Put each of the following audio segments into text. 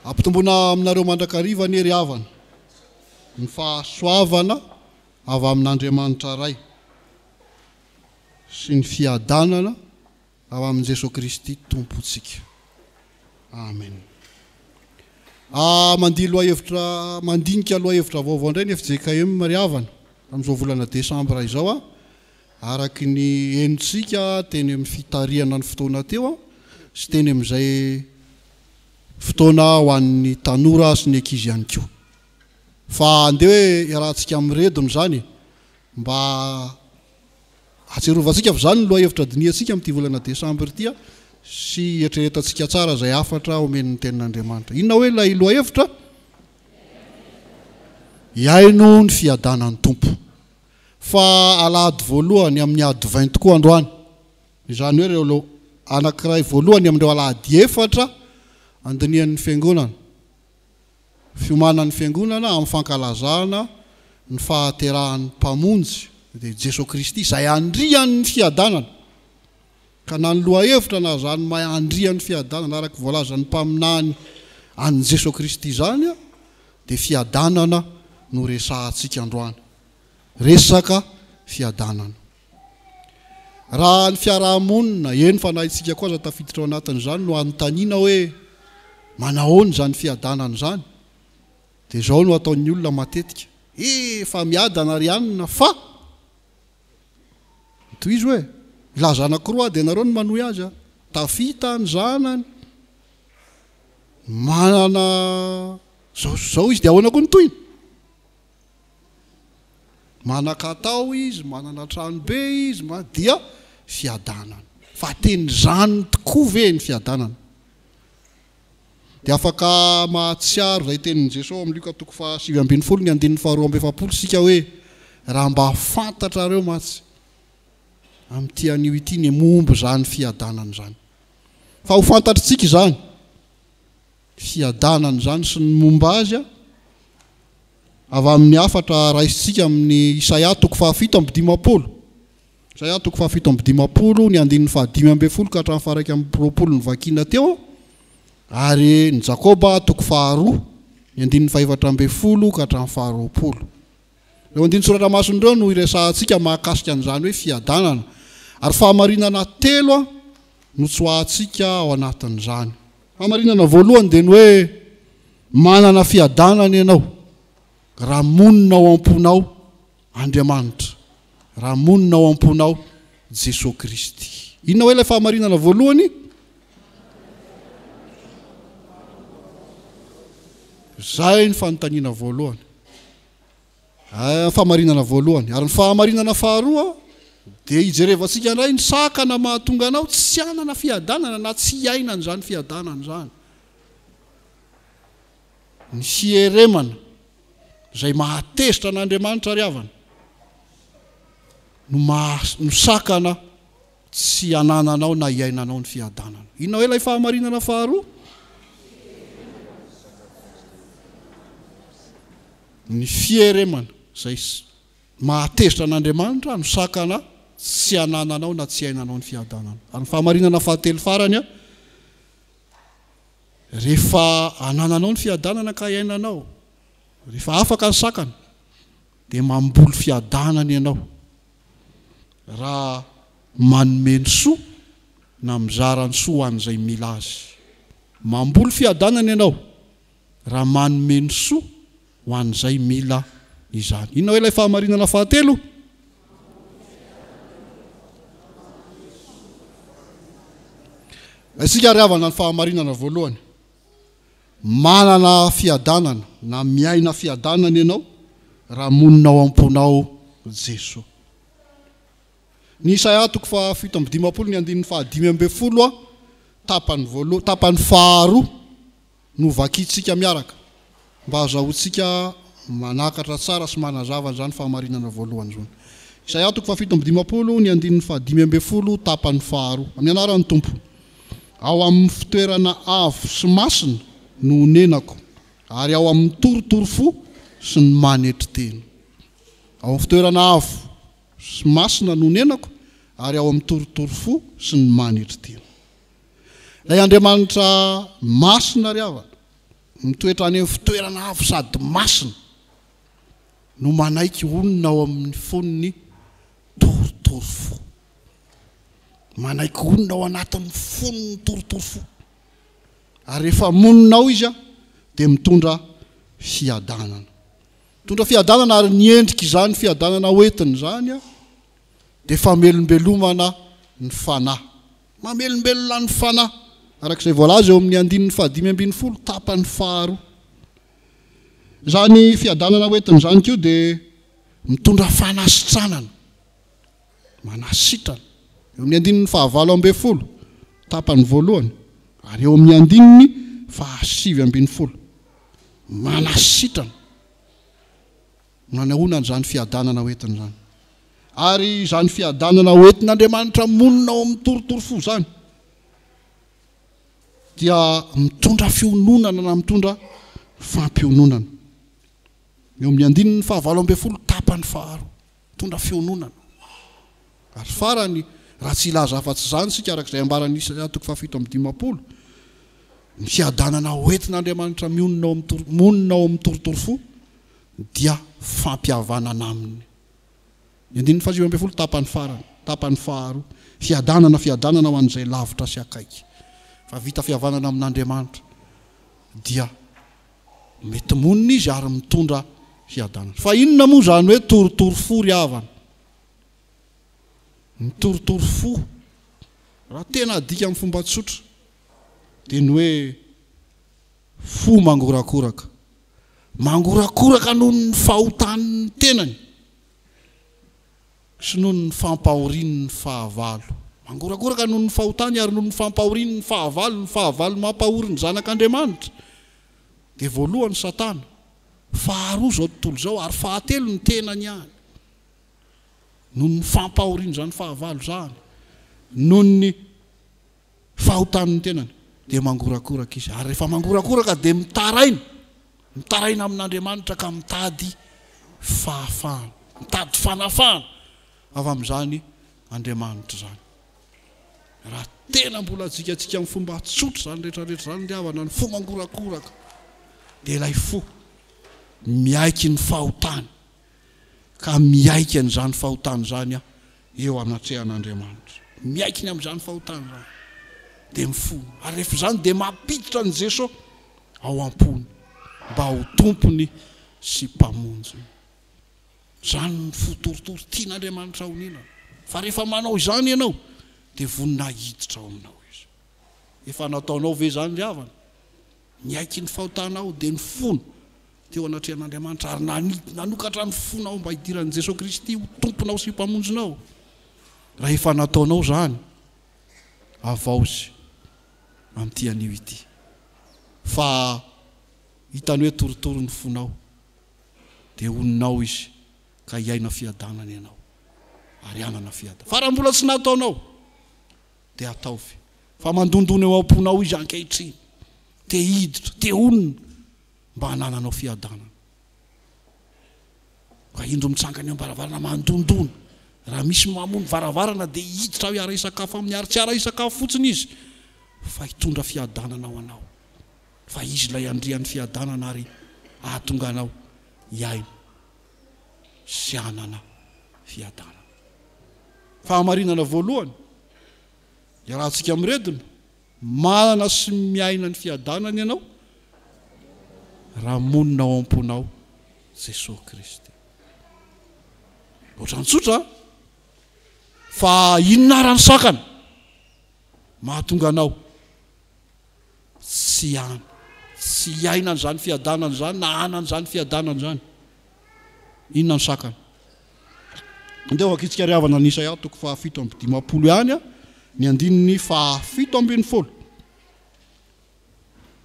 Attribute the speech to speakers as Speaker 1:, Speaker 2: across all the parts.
Speaker 1: Ampitomboina aminareo mandrakariva anie ry havana ny fahasoavana avy amin'Andriamanitra Ray sy ny fiadanana avy amin'i Jesoa Kristy Tompontsika. Amen. Ah, mandia lohahevitra, mandinika lohahevitra vaovao indray ny fjkm ry havana amin'izao volana desambra izao ah. Araka ny henontsika teny amin'ny fitarihana ny fotoana teo sy teny amin'izay fotoana ho an'ny tanora sy ny ankizy ihany koa. Fa andeha hoe iarahantsika miredona izany e, mba hahatsiarovantsika fa izany no lohahevitra dinihantsika amin'ity volana desambra ity sy hieritreretantsika tsara izay hafatra omen'ny Tenin'Andriamanitra. Inona hoe ilay lohahevitra? Hihaino ny fiadanan'ny Tompo. Fa alahady voalohany amin'ny Advent koa androany. Izany hoe ireo anankiray voalohany amin'ireo alahady efatra andinihan'ny Fiangonana. Fiomanan'ny Fiangonana amin'ny fankalazana ny fahaterahan'ny Mpamonjy, dia i Jesoa Kristy, izay Andrian'ny fiadanana. Ka na ny lohahevitra na izany maha Andrian'ny fiadanana araka voalazan'ny mpaminany an'i Jesoa Kristy izany dia fiadanana no resahantsika androany. Resaka fiadanana. Raha ny fiaraha-monina, eny fa na isika koa aza tafiditra ao anatin'izany no anontaniana hoe manahoana izany fiadanana izany? Dia izao no ataon'ny olona matetika, efa miadana ry anona fa. Tohizo hoe, milaza anankiroa aho dia nareo no manohy azy a! Tafita ny zanany, manana izao sy izao izy dia ahoana koa ny tohiny? Manan-katao izy, manana trano be izy, dia fiadanana. Fa tena izany tokoa ve ny fiadanana? Dia afaka mahatsiaro izay tenin'i Jesoa ao amin'ny Lioka toko faha 19 ny andininy faha 42 isika hoe, Raha mba fantatrareo mantsy amin'ity anio ity ny momba izany fiadanana izany. Fa ho fantatritsika izany fiadanana izany sy ny momba azy avy amin'ny hafatra raisintsika amin'ny Isaia toko faha 57. Isaia toko faha 57 ny andininy faha 15 ka hatramin'ny faha 21 novakiana teo, ary ny Jakoba toko faha 2 ny andininy faha 14 ka hatramin'ny faha 20. Ireo andinin-tsoratra masina ireo no iresahantsika mahakasika an'izany hoe fiadanana. Ary fahamarinana telo no tsoahantsika ao anatin'izany. Fahamarinana voalohany dia ny hoe manana fiadanana ianao raha monina ao am-ponao Andriamanitra, raha monina ao am-ponao Jesoa Kristy. Inona hoe ilay fahamarinana voalohany? Izay ny fanontaniana voalohany. Ah, fahamarinana voalohany. Ary ny fahamarinana faharoa dia hijerevantsika indray ny sakana mahatonga anao tsy hanana fiadanana na tsy hiaina an'izany fiadanana izany. Ny fieremana izay mahatezitra an'Andriamanitra ry havana no maha no sakana tsy hanananao na hiainanao ny fiadanana. Inona hoe ilay fahamarinana faharoa? Ny fieremana izay mahatezitra an'Andriamanitra no sakana tsy hanananao na tsy hiainanao ny fiadanana. Ary ny fahamarinana fahatelo farany, rehefa anananao ny fiadanana ka iainanao, rehefa afaka ny sakana, dia mamboly fiadanana ianao. Raha manome ny soa na mizara ny soa ho an'izay mila azy. Mamboly fiadanana ianao raha manome ny soa ho an'izay mila izany. Inona hoe ilay fahamarinana fahatelo? Isika ry havana ny fahamarinana voalohany. Manana fiadanana na miaina fiadanana ianao raha monina ao am-ponao Jesoa. Ny Isaia toko faha 57 ny andininy faha 15 tapany voalohany, tapany faharoa no vakintsika miaraka mba hazahoantsika manakatra tsara sy manazava an'izany fahamarinana voalohany izany. Isaia toko faha 57 ny andininy faha 15 tapany faharoa. Amin'ny anaran'ny Tompo. Ao amin'ny fitoerana avo sy masina no honenako, ary ao amin'ny torotoro fo sy ny manetry tena. Ao amin'ny fitoerana avo sy masina no honenako, ary ao amin'ny torotoro fo sy ny manetry tena. Ilay Andriamanitra masina ry havana. mitoetra any amin'ny fitoerana avo sady masina no manaiky honina ao amin'ny fon'ny torotoro fo. Manaiky honina ao anatin'ny fon'ny torotoro fo. Ary rehefa monina ao izy dia mitondra fiadanana. Mitondra fiadanana ary ny endrik'izany fiadanana hoentiny izany dia famelombelomana ny fanahy. Mamelombelona ny fanahy, araka izay voalaza eo amin'ny andininy fahadimy ambin'ny folo, tapany faharoa. Izany fiadanana hoentiny izany koa dia mitondra fanasitranana, manasitrana. Eo amin'ny andininy fahavalo ambin'ny folo, tapany voalohany, ary eo amin'ny andininy fahasivy ambin'ny folo, manasitrana. Manahoana an'izany fiadanana hoentina izany? Ary izany fiadanana hoentin'Andriamanitra monina ao amin'ny torotoro fo izany dia mitondra fiononana na mitondra fampiononana. Eo amin'ny andininy fahavalo ambin'ny folo tapany faharoa, mitondra fiononana. Ary farany, raha tsy hilaza afa-tsy izany isika araka izay ambaran'i Isaia toko fahafito amby dimampolo, ny fiadanana hoentin'Andriamanitra mionona ao amin'ny tor- monina ao amin'ny torotoro fo dia fampihavanana aminy. Ny andininy fahasivy ambin'ny folo tapany farany, tapany faharoa, fiadanana, fiadanana ho an'izay lavitra sy akaiky. Fa vita fihavanana amin'Andriamanitra dia mety monina izy ary mitondra fiadanana. Fa inona moa izany hoe torotoro fo ry havana? Ny torotoro fo, raha tena adika amin'ny fomba tsotra, dia ny hoe fo mangorakoraka. Mangorakoraka noho ny fahotan'ny tenany sy noho ny fampahorian'ny fahavalo. Mangorakoraka noho ny fahotany ary noho ny fampahorian'ny fahavalo, ny fahavalo mampahory ny zanak'Andriamanitra. Dia voalohany Satana, faharoa izao tontolo izao ary fahatelo ny tenany ihany. Noho ny fampahorian'izany fahavalo izany, noho ny fahotan'ny tenany, dia mangorakoraka izy. Ary rehefa mangorakoraka dia mitaraina, mitaraina amin'Andriamanitra ka mitady fahafahana, mitady fanafahana avy amin'izany Andriamanitra izany. Raha tena mbola adikatsika amin'ny fomba tsotra izany rehetra rehetra izany ry havana, ny fo mangorakoraka dia ilay fo miaiky ny fahotany ka miaiky an'izany fahotana izany aho eo anatrehan'Andriamanitra. Miaiky ny amin'izany fahotana izany. Dia mifona. Ary rehefa izany dia mampiditra an'i Jeso ao am-pony mba ho Tompony sy Mpamonjiny. Izany ny fo torotoro tian'Andriamanitra honenana. Fa rehefa manao izany ianao dia vonona hiditra ao aminao Izy. Efa nataonao ve izany ry havana? Niaiky ny fahotanao dia nifona teo anatrehan'Andriamanitra ary nanokatra ny fonao mba hidiran'i Jesoa Kristy ho Tomponao sy Mpamonjinao. Raha efa nataonao izany, havaozy amin'ity anio ity. Fa hitany hoe torotoro ny fonao, dia honinao Izy ka hiaina fiadanana ianao ary hanana fiadanana. Fa raha mbola tsy nataonao, dia ataovy. Fa mandondona eo am-ponao Izy ankehitriny. Te hiditra, te honina mba hanananao fiadanana. Ka indro mitsangana eo am-baravarana mandondona. Raha misy mamono varavarana dia hiditra aho hiara-hisakafo aminy ary tsy hiara-hisakafo fotsiny izy fa hitondra fiadanana ho anao. Fa izy ilay Andrian'ny fiadanana ary hahatonga anao hiaina sy hanana fiadanana. Fahamarinana voalohany, iarahantsika miredona, manana sy miaina ny fiadanana ianao raha monina ao am-ponao Jesoa Kristy. Ohatran'ny tsotra fa inona ara ny sakana mahatonga anao tsy any, tsy hiaina an'izany fiadanana izany na hanana izany fiadanana izany? Inona ny sakana? Andeha ho vakintsika ry havana ny Isaia toko fahafito amby dimampolo ihany, ny andininy fahafito ambin'ny folo,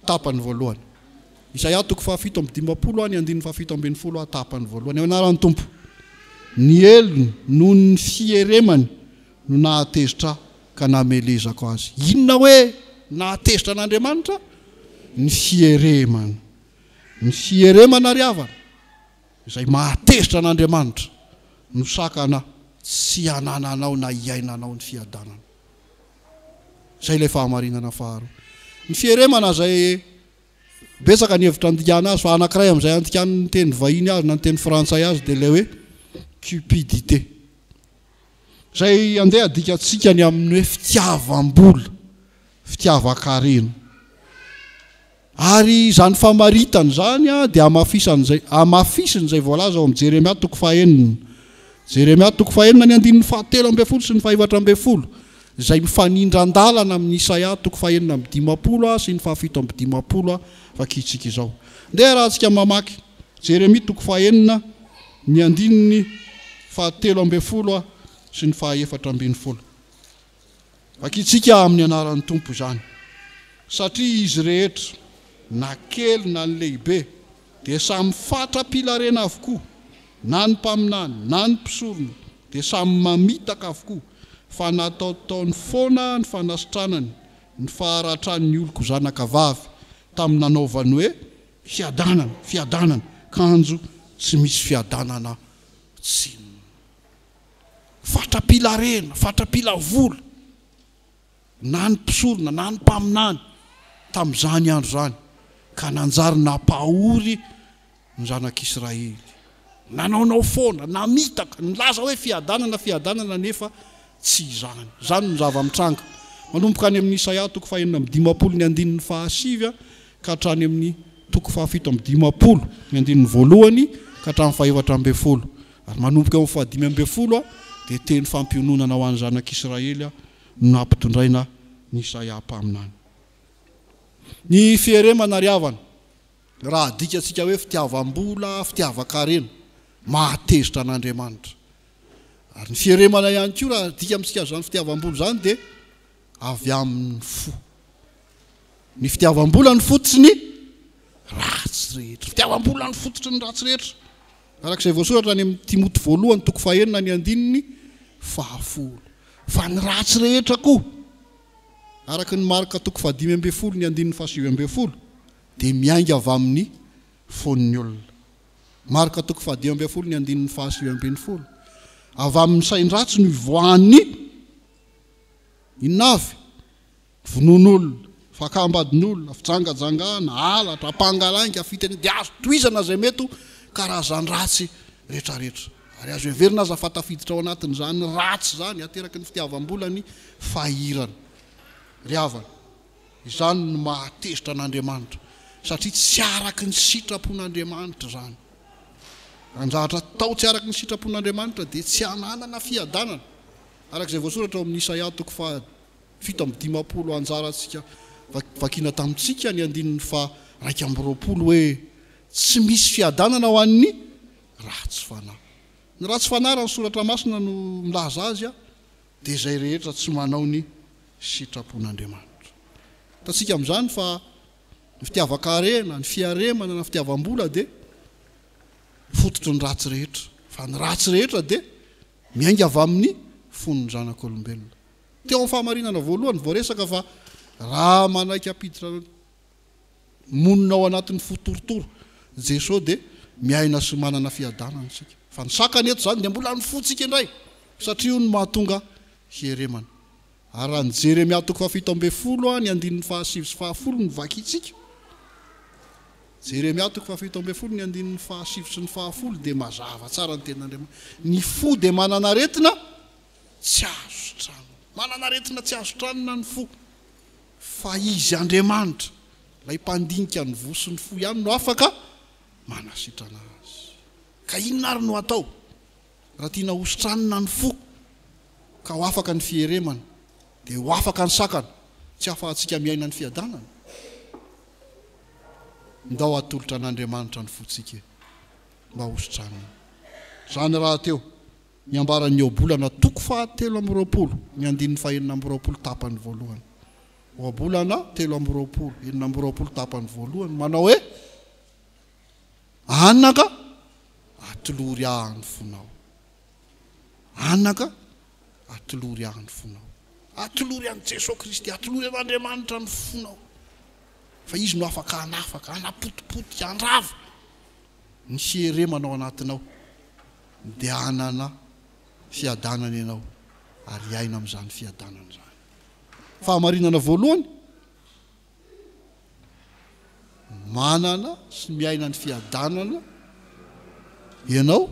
Speaker 1: tapany voalohany. Isaia toko fahafito amby dimampolo, ny andininy fahafito ambin'ny folo, tapany voalohany. Eo anaran'ny Tompo. Ny helony noho ny fieremany no nahatezitra ahy ka namelezako azy. Inona hoe nahatezitra an'Andriamanitra? Ny fieremana. Ny fieremana ry havana, izay mahatezitra an'Andriamanitra, no sakana tsy hanananao na hiainanao ny fiadanana. Izay ilay fahamarinana faharoa. Ny fieremana izay Betsaka ny hevitra andikana azy fa anankiray amin'izay andikan'ny teny vahiny azy na ny teny frantsay azy dia ilay hoe cupidité. Izay andeha adikantsika ny amin'ny hoe fitiavam-bola, fitiavan-karena. Ary izany famaritana izany dia hamafisan'izay, hamafisin'izay voalaza ao amin'ny Jeremia toko fahenina. Jeremia toko fahenina ny andininy fahatelo ambin'ny folo sy ny fahefatra ambin'ny folo, izay mifanindran-dalana amin'ny Isaia toko fahenina amby dimampolo sy ny fahafito amby dimampolo vakintsika izao. Ndeha arahantsika mamaky Jeremia toko fahenina ny andininy fahatelo ambin'ny folo sy ny fahaefatra ambin'ny folo. Vakintsika amin'ny anaran'ny Tompo izany, satria izy rehetra, na kely na ny lehibe, dia samy fatra-pilarena avokoa, na ny mpaminany, na ny mpisorona, dia samy mamitaka avokoa, fa nataotaony foana ny fanasitranany ny faharatran'ny oloko zanakavavy, tamin'ny nanaovany hoe, Fiadanana, fiadanana, kanjo tsy misy fiadanana tsinona. Fatra-pila harena, fatra-pila vola, na ny mpisorona na ny mpaminany tamin'izany andro izany, ka nanjary nampahory ny zanak'Israely. Nanaonao foana, namitaka, nilaza hoe fiadanana, fiadanana, nefa tsy izany. Izany no zava-mitranga. Manomboka any amin'ny Isaia toko fahenina amby dimampolo ny andininy fahasivy ka hatrany amin'ny toko fahafito amby dimampolo ny andininy voalohany ka hatramin'ny fahefatra ambin'ny folo. Ary manomboka eo amin'ny fahadimy ambin'ny folo dia teny fampiononana ho an'ny zanak'Israely no nampitondraina ny Isaia mpaminany. Ny fieremana ry havana, raha adikantsika hoe fitiavam-bola, fitiavan-karena, mahatezitra an'Andriamanitra. Ary ny fieremana ihany koa raha adika amintsika izany fitiavam-bola izany dia avy amin'ny fo. Ny fitiavam-bola no fototry ny ratsy rehetra. Fitiavam-bola no fototry ny ratsy rehetra. Araka izay voasoratra any amin'ny Timoty voalohany toko fahenina ny andininy fahafolo. Fa ny ratsy rehetra koa, araka ny Marka toko fahadimy ambin'ny folo ny andininy fahasivy ambin'ny folo, dia miainga avy amin'ny fon'ny olona. Marka toko fahadimy ambin'ny folo ny andininy fahasivy ambin'ny folo. Avy amin'ny sain-dratsy no ivoahan'ny inona avy? Vonoan'olona, fakam-badin'olona, fijangajangana, halatra, ampangalainga, fitenena, dia azo tohizana izay mety ho karazan-dratsy rehetrarehetra. Ary azo heverina aza fa tafiditra ao anatin'izany ratsy izany ateraky ny fitiavam-bola ny fahirana. Ry havana, izany no mahatezitra an'Andriamanitra, satria tsy araky ny sitrapon'Andriamanitra izany. Raha ny zavatra atao tsy araky ny sitrapon'Andriamanitra dia tsy hananana fiadanana, araka izay voasoratra ao amin'ny Isaia toko faha 57 anjarantsika vakiana tamintsika ny andininy faha 21 hoe, Tsy misy fiadanana ho an'ny ratsy fanahy. Ny ratsy fanahy raha ny soratra masina no milaza azy dia izay rehetra tsy manao ny sitrapon'Andriamanitra. Hitantsika amin'izany fa ny fitiavan-karena, ny fiaremana na fitiavam-bola dia fototry ny ratsy rehetra. Fa ny ratsy rehetra dia miainga avy amin'ny fon'ny zanak'olombelona. Teo amin'ny fahamarinana voalohany voaresaka fa raha manaiky hampiditra monina ao anatin'ny fo torotoro Jesoa dia miaina sy manana fiadanana isika. Fa ny sakana eto izany dia mbola ny fontsika indray satria io no mahatonga hieremana. Ary raha ny Jeremia toko fahafito ambin'ny folo ny andininy fahasivy sy fahafolo no vakintsika, Jeremia toko fahafito ambin'ny folo ny andininy fahasivy sy ny fahafolo dia mazava tsara ny tenin'Andriamanitra. Ny fo dia manana aretina tsy azo sitranina. Manana aretina tsy azo sitranina ny fo. Fa Izy Andriamanitra, ilay mpandinika ny voa sy ny fo ihany no afaka manasitrana azy. Ka inona ary no atao raha tiana hositranina ny fo ka ho afaka ny fieremana, dia ho afaka ny sakana tsy ahafahantsika miaina ny fiadanana? Ndao hatolotra an'Andriamanitra ny fontsika e, mba hositraniny. Izany rahateo. Ny ambaran'ny Ohabolana toko fahatelo amby roapolo, ny andininy fahenina amby roapolo tapany voalohany. Ohabolana 23, 26 tapany voalohany, manao hoe, Anaka, atolory ahy ny fonao. Anaka, atolory ahy ny fonao. Atolory an'i Jesoa Kristy, atolory an'Andriamanitra ny fonao. Fa Izy no afaka hanafaka, hanapotipotika, handrava ny fieremana ao anatinao. dia hanana fiadanana ianao ary hiaina amin'izany fiadanana izany. Fahamarinana voalohany, Manana sy miaina ny fiadanana ianao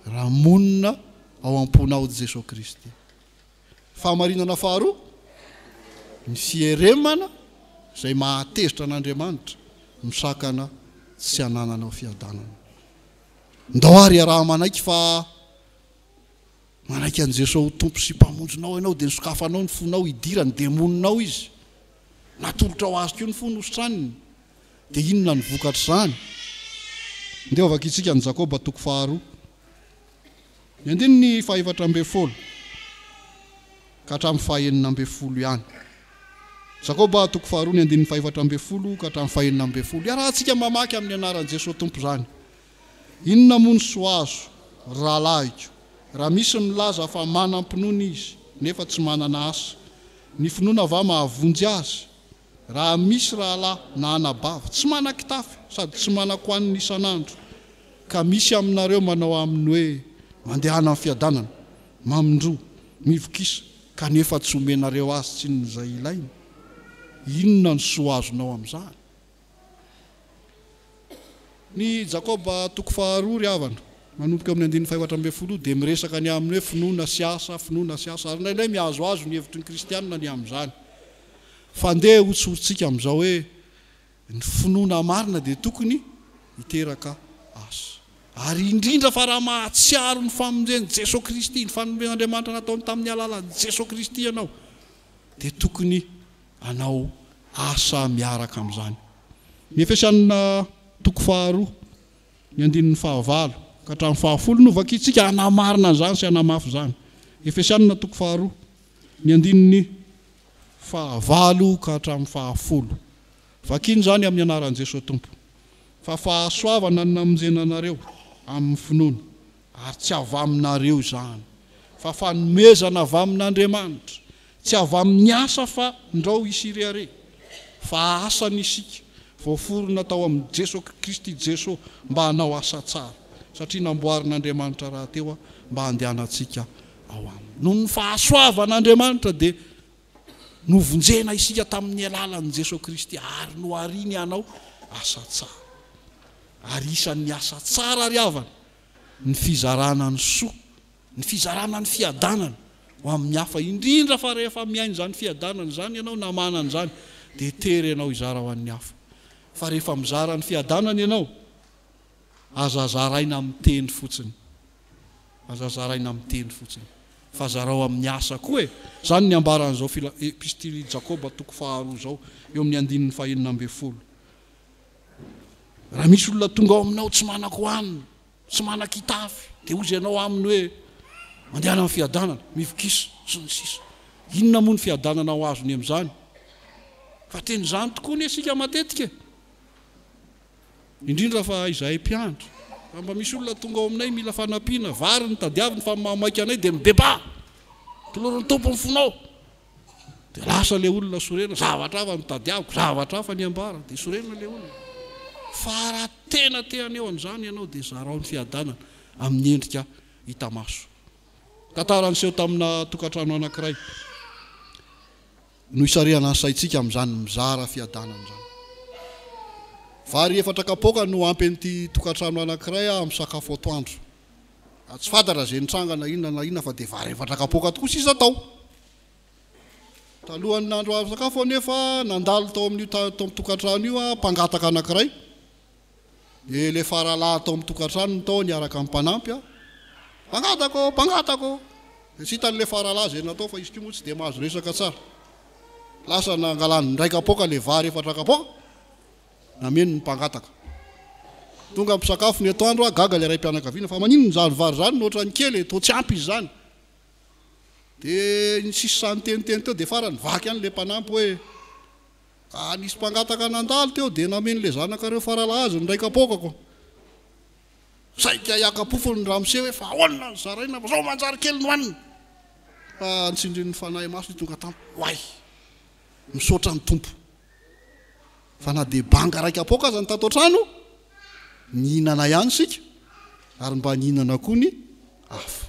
Speaker 1: raha monina ao am-ponao Jesoa Kristy. Fahamarinana faharoa, ny fieremana izay mahatezitra an'Andriamanitra misakana tsy hanananao fiadanana. Ndao ary iaraha-manaiky fa manaiky an'i Jesoa ho Tompo sy Mpamonjinao ianao dia nosokafanao ny fonao hidirany dia moninao Izy. Natolotrao Azy koa ny fo nositraniny. Dia inona no vokatr'izany? Ndeha hovakintsika ny Jakoba toko faharoa. Ny andininy faha-14 ka hatramin'ny faha-16 ihany. Jakoba toko faharoa ny andininy faha-14 ka hatramin'ny faha-16. Iarahantsika mamaky amin'ny anaran'i Jesoa Tompo izany. Inona moa ny soa azo, ry rahalahiko, raha misy milaza fa manam-pinoana izy, nefa tsy manana asa? Ny finoana va mahavonjy azy? Raha misy rahalahy na anabavy tsy manan-kitafy sady tsy manan-kohanina isan'andro, ka misy aminareo manao aminy hoe, Mandehana amin'ny fiadanana, mamindroa, mivokisa, kanefa tsy omenareo azy tsinona izay ilainy, inona no soa azonao amin'izany? Ny Jakoba toko faharoa ry havana, manomboka eo amin'ny andininy faha-14 dia miresaka ny amin'ny hoe finoana sy asa, finoana sy asa, ary indraindray mihazohazo ny hevitry ny kristianina ny amin'izany. Fa ndeha hotsorintsika amin'izao hoe ny finoana marina dia tokony hiteraka asa. Ary indrindra fa raha mahatsiaro ny famonjen'i Jesoa Kristy, ny fanomezan'Andriamanitra nataony tamin'ny alalan'i Jesoa Kristy ianao, dia tokony hanao asa miaraka amin'izany. Ny Efesianina toko faharoa, ny andininy fahavalo ka hatramin'ny fahafolo no vakintsika hanamarina an'izany sy hanamafy izany. Efesianina toko faharoa, ny andininy fahavalo ka hatramin'ny fahafolo. Vakina izany amin'ny anaran'i Jesoa Tompo. Fa fahasoavana no namonjena anareo amin'ny finoana. Ary tsy avy aminareo izany, fa fanomezana avy amin'Andriamanitra, tsy avy amin'ny asa fa ndrao hisy hirehareha, fa asany isika, voaforona tao amin'i Jeso Kristy Jeso mba hanao asa tsara, satria namboarin'Andriamanitra rahateo mba handehanantsika ao aminy. Noho ny fahasoavan'Andriamanitra dia novonjena isika tamin'ny alalan'i Jeso Kristy ary nohariny hanao asa tsara. Ary isan'ny asa tsara ry havana ny fizarana ny soa, ny fizarana ny fiadanana ho amin'ny hafa, indrindra fa rehefa mihaino izany fiadanana izany ianao na manana izany dia tery ianao hizara ho an'ny hafa. Fa rehefa mizara ny fiadanana ianao, aza zaraina amin'ny teny fotsiny, aza zaraina amin'ny teny fotsiny, fa zarao amin'ny asa koa e! Izany ny ambaran'izao fila, epistily Jakoba toko faharoa izao, eo amin'ny andininy fahenina ambin'ny folo. Raha misy olona tonga ao aminao tsy manan-kohanina, tsy manan-kitafy, dia hozy ianao aminy hoe, Mandehana amin'ny fiadanana, mivokisa, sy ny sisa. Inona moa ny fiadanana ho azony amin'izany? Fa tena izany tokoa anie isika matetika e! Indrindra fa izahay mpiandry. Raha mba misy olona tonga ao aminay mila fanampiana, vary no tadiaviny fa ny mahamaika anay dia mibebaha! Tolory ny Tompo ny fonao! Dia lasa ilay olona sorena, zavatra hafa no tadiaviko, zavatra hafa ny ambara, dia sorena ilay olona. Fa raha tena te haneho an'izany ianao dia zarao ny fiadanana amin'ny endrika hita maso. Tantara niseho tamina tokantrano anankiray no isarihana ny saintsika amin'izany mizara fiadanana izany. Vary efatra kapoaka no ampy an'ity tokantrano anankiray amin'ny sakafo atoandro. Tsy fantatra izay nitranga na inona na inona fa dia vary efatra kapoaka tokoa sisa tao. Talohan'ny nahandroana sakafo anefa, nandalo tao amin'io tao amin'ny tokantrano io aho, mpangataka anankiray. Dia ilay faralahy tao amin'ny tokantrano no tao niaraka amin'ny mpanampy aho. Mpangataka ô, mpangataka ô! Dia tsy hitan'ilay faralahy izay natao fa izy koa moa tsy dia mahazo resaka tsara. Lasa nangalany indray kapoaka ilay vary efatra kapoaka, nameno ny mpangataka. Tonga mpisakafo ny atoandro aho, gaga ilay raim-pianakaviana fa maninona izany vary izany no ohatran'ny kely e, toa tsy ampy izy izany. Dia nisy niteniteny teo dia farany vaky ihany ilay mpanampy hoe, ah nisy mpangataka nandalo teo dia nameno ilay zanakareo faralahy azy ny iray kapoakako. Saika hiaka-pofony ny ramose hoe fa ahoana no zaraina fa zao manjary kely no hanina. Fa nitsindrin'ny fanahy masina tonga tampoka, oay! Misaotra ny Tompo fa na dia banga iray kapoaka aza ny tato an-trano, nihinana ihany isika ary mba nihinana koa ny hafa.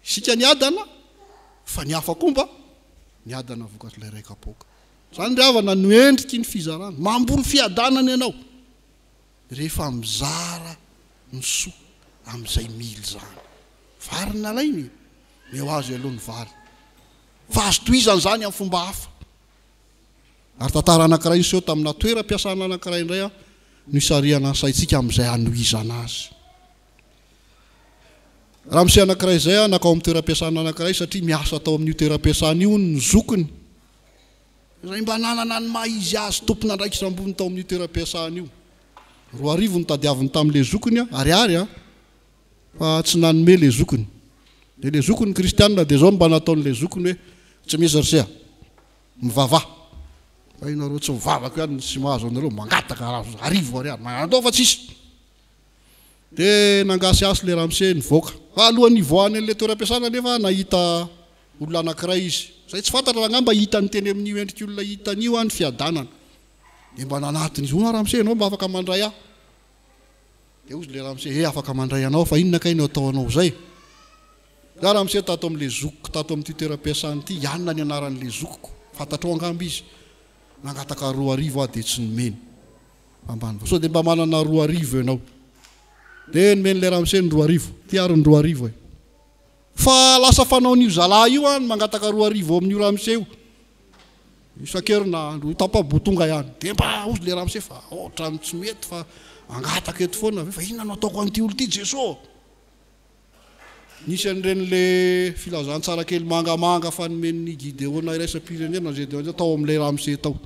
Speaker 1: Isika niadana fa ny hafa koa mba niadana vokatr'ilay iray kapoaka. Izany ry havana no endriky ny fizarana. Mamboly fiadanana ianao rehefa mizara ny soa amin'izay mila izany. Vary nalainy e! Omeo azy aloha ny vary. Fa azo tohizana izany amin'ny fomba hafa. Ary tantara anankiray niseho tamina toeram-piasana anankiray indray no isarihana ny saintsika amin'izay hanohizana azy. Ramose anankiray izay nankao amin'ny toeram-piasana anankiray satria miasa tao amin'io toeram-piasana io hono ny zokiny, izay mba nanana ny maha izy azy tompon'andraikitra ambony tao amin'io toeram-piasana io. 2000 no tadiaviny tamin'ilay zokiny, ariary an! Fa tsy nanome ilay zokiny. Dia ilay zokiny kristianina dia izao no mba nataon'ilay zokiny hoe, tsy misy ry se a! Mivavaha. Fa ianareo tsy mivavaka ihany no tsy mahazo anareo, mangataka arivo ariary, manatao fa tsisy. Dia nangasihasy ilay ramose nivoaka. Fa alohan'ny hivoahany an'ilay toeram-piasana anefa nahita olona anankiray izy. Izay tsy fantatra fa angamba hitany teny amin'io endrik'olona hitany io ny fiadanana. Dia mba nanatona izy, hono ramose ianao mba afaka mandray ahy? Dia hozy ilay ramose, he afaka mandray anao fa inona kay no atao anao izay? Za ramose tato amin'ilay zokiko tato amin'ity toeram-piasana ity, Ianona ny anaran'ilay zokiko, fantatrao angamba izy, nangataka 2000 aho dia tsy nomeny. Ambany Sao dia mba manana 2000 ianao? Dia nomen'ilay ramose ny 2000. Ity ary ny 2000 e. Fa lasa fanaon'io zalahy io an, mangataka 2000 ao amin'io ramose io. Isan-kerinandro, tapa-bo tonga ihany. Dia mba hozy ilay ramose fa ohatran'ny tsy mety fa angataka eto foana ve? Fa inona no ataoko an'ity olona ity Jeso ô? Nisy an'ireny le filazantsara kely mangamanga fa nomen'ny Gideona iraisam-pirenena, Gedeon, tao amin'ilay ramose tao.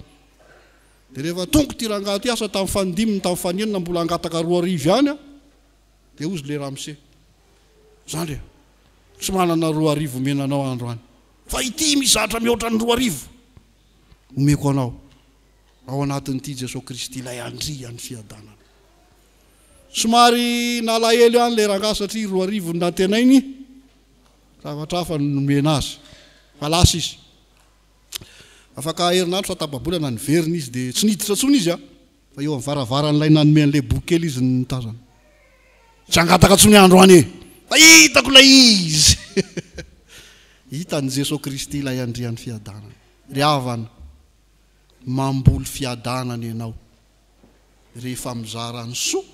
Speaker 1: Dia rehefa tonga ity rangahy ity, asa tamin'ny fanindiminy, tamin'ny faninenina, mbola hangataka 2000 ihany an, dia hozy ilay ramose, Zandry a, tsy manana 2000 omena anao aho androany, fa ity misy zavatra mihoatra ny 2000 omeko anao, ao anatin'ity Jesoa Kristy ilay Andrian'ny fiadanana. Somary nalahelo ihany ilay rangahy satria 2000 no nantenainy, zavatra hafa no nomena azy, fa lasa izy. Afaka herinandro sa tapa-bolana niverina izy dia tsy niditra intsony izy an, fa eo amin'ny varavaran'ilay nanome an'ilay boky kely izy no nitazana. Tsy hangataka intsony aho androany e! Fa hitako ilay izy! Hitan'i Jesoa Kristy ilay Andrian'ny fiadanana. Ry havana, mamboly fiadanana ianao rehefa mizara ny soa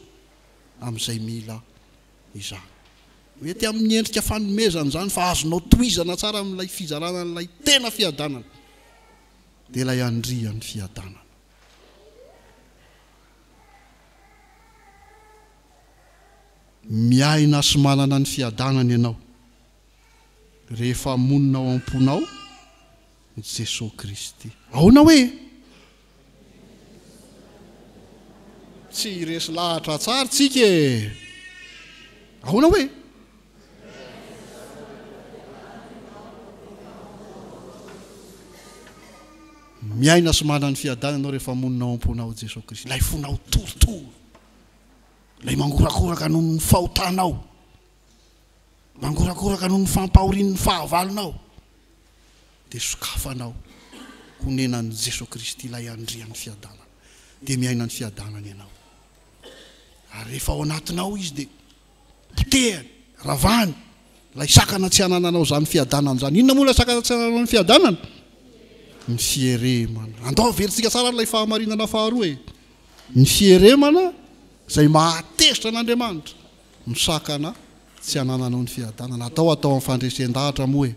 Speaker 1: amin'izay mila izany. Mety amin'ny endrika fanomezana izany fa azonao tohizana tsara amin'ilay fizarana an'ilay tena fiadanana, dia ilay Andrian'ny fiadanana. Miaina sy manana ny fiadanana ianao rehefa monina ao am-ponao Jesoa Kristy. Ahoana hoe? Tsy resy lahatra tsara tsika e! Ahoana hoe? Miaina sy manana ny fiadanana ianao rehefa monina ao am-ponao Jesoa Kristy. Ilay fonao torotoro, ilay mangorakoraka noho ny fahotanao. Mangorakoraka noho ny fampahorian'ny fahavalonao, dia sokafanao honenan'i Jesoa Kristy ilay Andrian'ny fiadanana, dia miaina ny fiadanany ianao. Ary rehefa ao anatinao Izy dia potehany, ravany, ilay sakana tsy hanananao izany fiadanana izany. Inona moa ilay sakana tsy hanananao ny fiadanana? Ny fieremana. Andao averintsika tsara ilay fahamarinana faharoa e. Ny fieremana izay mahatezitra an'Andriamanitra. Misakana tsy hanananao ny fiadanana. Atao atao amin'ny fandresen-dahatra moa e.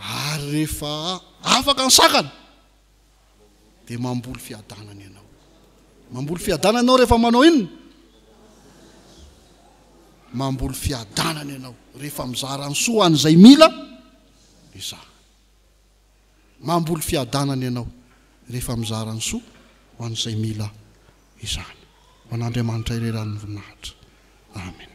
Speaker 1: Ary rehefa afaka ny sakana dia mamboly fiadanana ianao. Mamboly fiadanana ianao rehefa manao inona? Mamboly fiadanana ianao rehefa mizara ny soa an'izay mila izany. Mamboly fiadanana ianao rehefa mizara ny soa ho an'izay mila izany. Ho an'Andriamanitra irery any ny voninahitra. Amen.